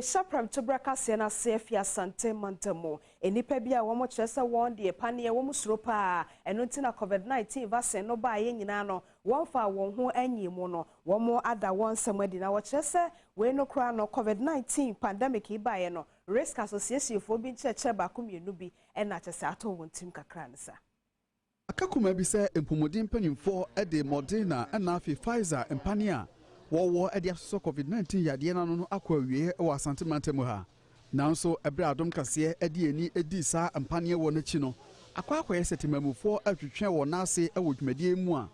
Hyɛ prɛmtoberɛ kaseɛ no ase afi Asante mantam mu. Nnipa bi a wɔn kyerɛ sɛ wɔn deɛ paneɛ wɔn suro paa, ɛno nti na COVID-19 vaccine no baeɛ nyinaa no wɔmfaa wɔn ho anyii mu no, wɔn ada wɔn nsɛm adi na wɔkyerɛ sɛ wei no koraa no COVID-19 pandemic yi baeɛ no Risk Association foɔ bi nkyerɛkyerɛ baako mmienu bi na kyerɛ sɛ atɔ wɔn tirim kakra no saa. Aka kumaa bi sɛ mpɔmuden mpanimfoɔ de Moderna na afei Pfizer mpaneɛ a wɔwɔ de asosɔ Covid 19 yadeɛ no ano no akɔ awieɛ wɔ Asante mantam ha. Nanso ɛberɛ a Adom Kaseɛ de ani dii saa mpaneɛ wɔ no akyi no, akɔ akɔyɛ sɛ temanmufoɔ retwetwe wɔn nan ase wɔ dwumadie yi mu a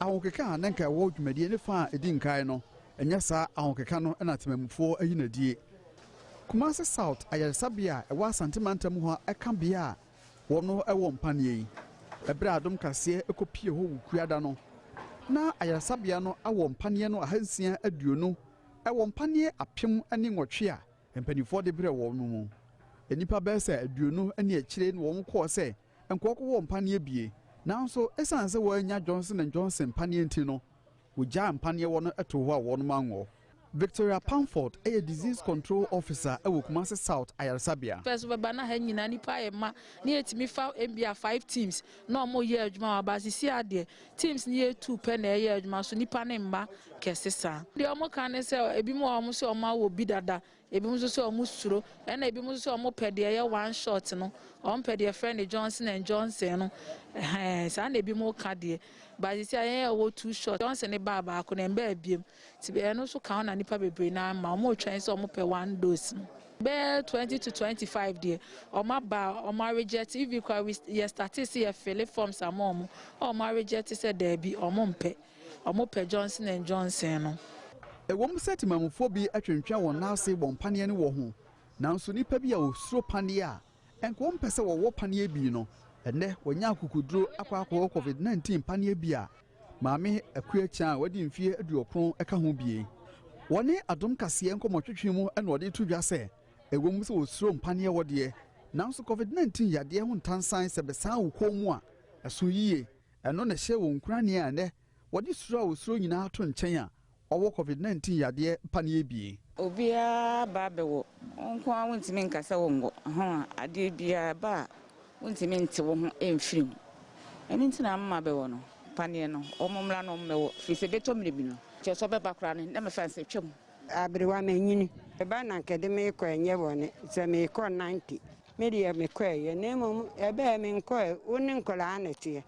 ahokeka a na nka ɛwɔ dwumadie no fa a ɛdi nkae no, ɛnyɛ saa ahokeka no na temanmufoɔ ayi no adie. Kumasi South ayaresabea a ɛwɔ Asante mantam hɔ ka bea a Wɔn wɔ mpaneɛ yi. Ɛberɛ a Adom Kaseɛ kɔpie hɔ Wukuada no, na ayaresabea no awɔ mpaneɛ no 620 wɔ mpaneɛ 1008 a mpanimfoɔ de brɛɛ wɔn no mu. Nnipa bɛyɛ sɛ 20 ne akyire na wɔn kɔɔ sɛ nkɔɔkɔwɔ mpaneɛ bie, nanso ɛsiane sɛ wɔannya Johnson and Johnson mpaneɛ nti no, Wogyaa mpaneɛ wɔ no too hɔ a wɔnom anwɔ. Victoria Pamford yɛ Disease Control Officer wɔ Kumasi South Ayaresabea. First wobɛba na ha nyinaa nipa ayɛ ma na yɛtumi fa ebia five teams na ɔmo yɛ adwuma wɔ ba sisi adeɛ teams no yɛ two pɛ na ɛyɛ adwuma so nipa no mma kɛse saa. Deɛ ɔmo ka ne sɛ ebi mo wɔ hɔ ɔmo sɛ ɔmo awɔ bi dada Ebinom nso sɛ wɔsuro, ɛna ebinom nso sɛ wɔpɛ deɛ ɛyɛ one shot no, wɔpɛ deɛ yɛfrɛ no Johnson and Johnson no, ɛhɛn, saa na ebinom ka deɛ. But sisi a yɛn a ɛwɔ two shot, Johnson no baa baako no, ɛmbaa biom. Nti ɛno nso ka ho na nnipa bebree no ara ma wɔretwɛn sɛ wɔpɛ one dose no. Bɛyɛ 20 to 25 deɛ, wɔn aba a wɔn areject, even koraa we yɛ startee sɛ yɛ fille forms ama wɔn, a wɔn areject sɛ daabi, wɔn mpɛ. Wɔpɛ Johnson and Johnson no. Ɛwom sɛ temammufoɔ bi twentwɛn wɔn nan ase wɔ mpaneɛ no wɔ ho, nanso nnipa bi a wɔsuro paneɛ a ɛnka wɔmpɛ sɛ wɔwɔ paneɛ bi no, ɛnnɛ wɔanya akokoduro akɔ akɔwɔ Covid 19 paneɛ bi a Maame Akua Kyan a wadi mfeɛ 90 ka ho bie. Wɔne Adom Kaseɛ nkɔmmɔtwetwe mu na ɔde reto dwa sɛ, ɛwom sɛ wɔsuro mpaneɛ wɔ deɛ, nanso Covid 19 yadeɛ ho ntansan sɛ bɛsan wo kɔn mu a, ɛso yie. Ɛno na ɛhyɛ wɔn nkuran nea ɛnnɛ wɔde suro a wɔsuro nyinaa to nkyɛn a wɔwɔ Covid 19 yadeɛ paneɛ bi. Obiara ba abɛwɔ, wo nko ara wontumi nka sɛ wonwɔ ho a, adeɛ biara ɛba a wontumi nte wo ho mfiri ho. Ɛno nti na ama mabɛwɔ no paneɛ no, wɔn mmra na wɔn mmɛwɔ, firi sɛ ɛbɛtɔ mmerɛ bi no, kyerɛ sɛ ɔbɛba koraa no na mefa no sɛ twam. Aberewa manyini. Ɛba na anka ɛde me rekɔ ɛnyɛ bɔne sɛ merekɔ 90. Me deɛ mekɔeɛ na mmom ɛbɛɛ menkɔɛ wo ne nkwadaa na ɛteɛ.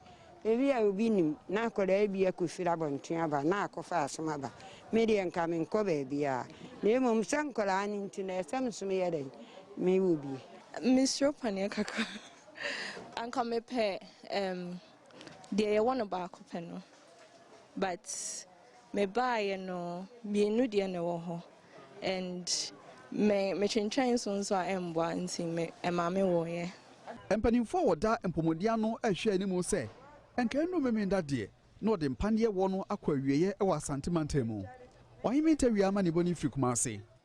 Ebi a obi nim na akwadaa bi akɔfiri abɔnten aba na akɔfa asɛm aba. Me deɛ nka menkɔ baabiara na mmom sɛ nkwadaa no nti no ɛsɛ me nso meyɛ dɛn mewɔ bi. Mesuro paneɛ kakra. Anka mepɛ um, deɛ yɛwɔ no baako pɛ no but Me baeɛ no mmienu deɛ na ɛwɔ hɔ and me metwentwɛn so nso a ɛmboa nti me ɛmaa me woeɛ. Mpanimfoɔ a wɔda mpɔmuden ano rehwɛ anim sɛ nka ɛnnuru Memenda deɛ na wɔde mpaneɛ wɔ no akɔ awieɛ wɔ Asante mantam mu. Ɔhene Tawia amanebɔ no firi Kumase.